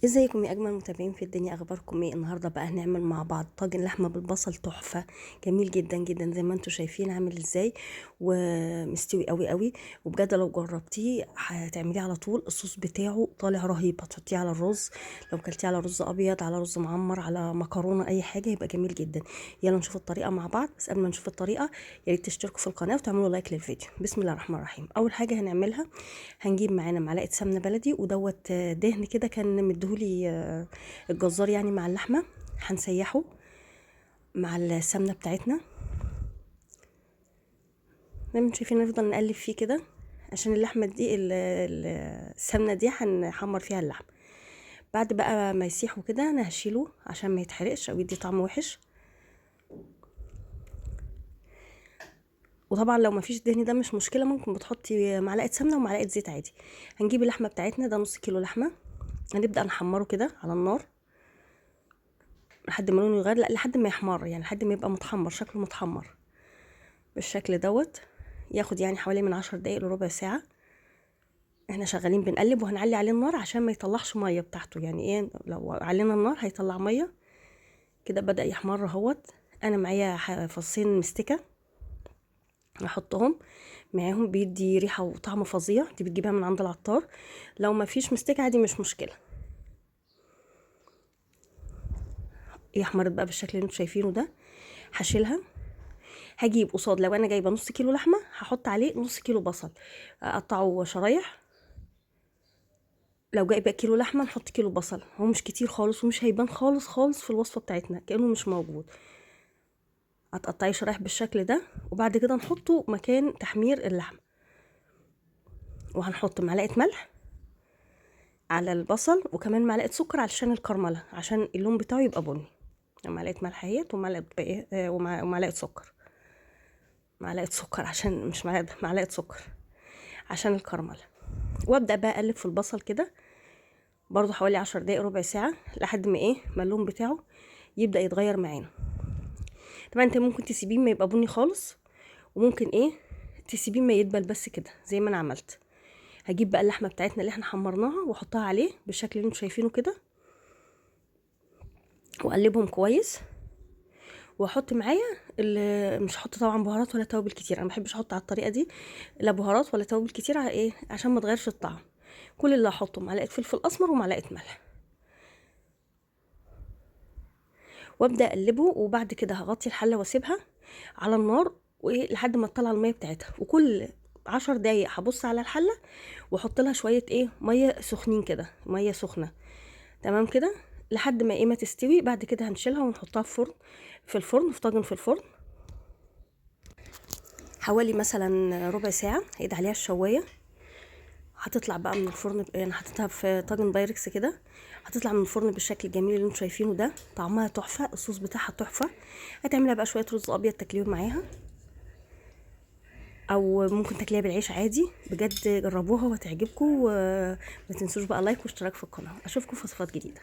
ازيكم يا اجمل متابعين في الدنيا؟ اخباركم ايه؟ النهارده بقى هنعمل مع بعض طاجن لحمه بالبصل تحفة، جميل جدا جدا زي ما انتم شايفين عامل ازاي، ومستوي قوي قوي. وبجد لو جربتيه هتعمليه على طول. الصوص بتاعه طالع رهيب، هتحطيه على الرز، لو كلتيه على رز ابيض، على رز معمر، على مكرونه، اي حاجة يبقى جميل جدا. يلا نشوف الطريقة مع بعض. بس قبل ما نشوف الطريقة يا ريت تشتركوا في القناة وتعملوا لايك للفيديو. بسم الله الرحمن الرحيم. اول حاجة هنعملها هنجيب معانا معلقه سمنه بلدي، ودوت دهن كده كان مديهولي الجزار يعني مع اللحمة. هنسيحه مع السمنة بتاعتنا زي ما انتم شايفين، نفضل نقلب فيه كده عشان اللحمة دي السمنة دي هنحمر فيها اللحمة. بعد بقى ما يسيح وكده انا هشيله عشان ما يتحرقش او يدي طعم وحش. وطبعا لو ما فيش دهن ده مش مشكلة، ممكن بتحطي معلقه سمنه ومعلقة زيت عادي. هنجيب اللحمة بتاعتنا، ده نص كيلو لحمه، هنبدا نحمره كده على النار لحد ما لونه يغير، لا لحد ما يحمر، يعني لحد ما يبقى متحمر، شكله متحمر بالشكل دوت. ياخد يعني حوالي من 10 دقايق لربع ساعة. احنا شغالين بنقلب، وهنعلي عليه النار عشان ما يطلعش مية بتاعته. يعني ايه لو علينا النار هيطلع مية. كده بدا يحمر اهوت. انا معايا فصين مستكه احطهم معاهم، بيدي ريحه وطعم فظيع. دي بتجيبها من عند العطار، لو ما فيش مستكه عادي مش مشكلة. هي احمرت بقى بالشكل اللي انتم شايفينه ده. هشيلها، هجيب قصاد، لو انا جايبه نص كيلو لحمه هحط عليه نص كيلو بصل، اقطعه شرايح. لو جايبه كيلو لحمه نحط كيلو بصل، هو مش كتير خالص ومش هيبان خالص خالص في الوصفة بتاعتنا، كانه مش موجود. هتقطعيه شرايح بالشكل ده، وبعد كده نحطه مكان تحمير اللحمة. وهنحط معلقه ملح على البصل، وكمان معلقه سكر علشان الكرمله، عشان اللون بتاعه يبقى بني. معلقه ملح اهيت، ومعلقة ومعلقة سكر، معلقه سكر عشان مش معلقه، معلقه سكر عشان الكرمله. وابدا بقى اقلب في البصل كده برضو حوالي 10 دقايق ربع ساعة، لحد ما ايه، ما اللون بتاعه يبدا يتغير معانا. طبعا انت ممكن تسيبيه ما يبقى بني خالص، وممكن ايه تسيبيه ما يدبل بس كده زي ما انا عملت. هجيب بقى اللحمة بتاعتنا اللي احنا حمرناها واحطها عليه بالشكل اللي انتم شايفينه كده، واقلبهم كويس. واحط معايا مش هحط طبعا بهارات ولا توابل كتير، انا ما بحبش احط على الطريقة دي لا بهارات ولا توابل كتير، على ايه، عشان ما تغيرش الطعم. كل اللي هحطه معلقه فلفل اسمر ومعلقة ملح، وابدا اقلبه. وبعد كده هغطي الحلة واسيبها على النار وايه لحد ما تطلع المية بتاعتها. وكل 10 دقايق هبص على الحلة واحط لها شوية ايه، مية سخنين كده، مية سخنة تمام كده، لحد ما ايه، ما تستوي. بعد كده هنشيلها ونحطها في فرن، في الفرن، في طاجن في الفرن حوالي مثلا ربع ساعة. هيد عليها الشوايه، هتطلع بقى من الفرن. انا حطيتها في طاجن بايركس كده، هتطلع من الفرن بالشكل الجميل اللي انتم شايفينه ده. طعمها تحفة، الصوص بتاعها تحفة. هتعملها بقى شوية رز ابيض تاكليهم معاها، او ممكن تاكليها بالعيش عادي. بجد جربوها وهتعجبكم. وما تنسوش بقى لايك واشتراك في القناة. اشوفكم في وصفات جديدة.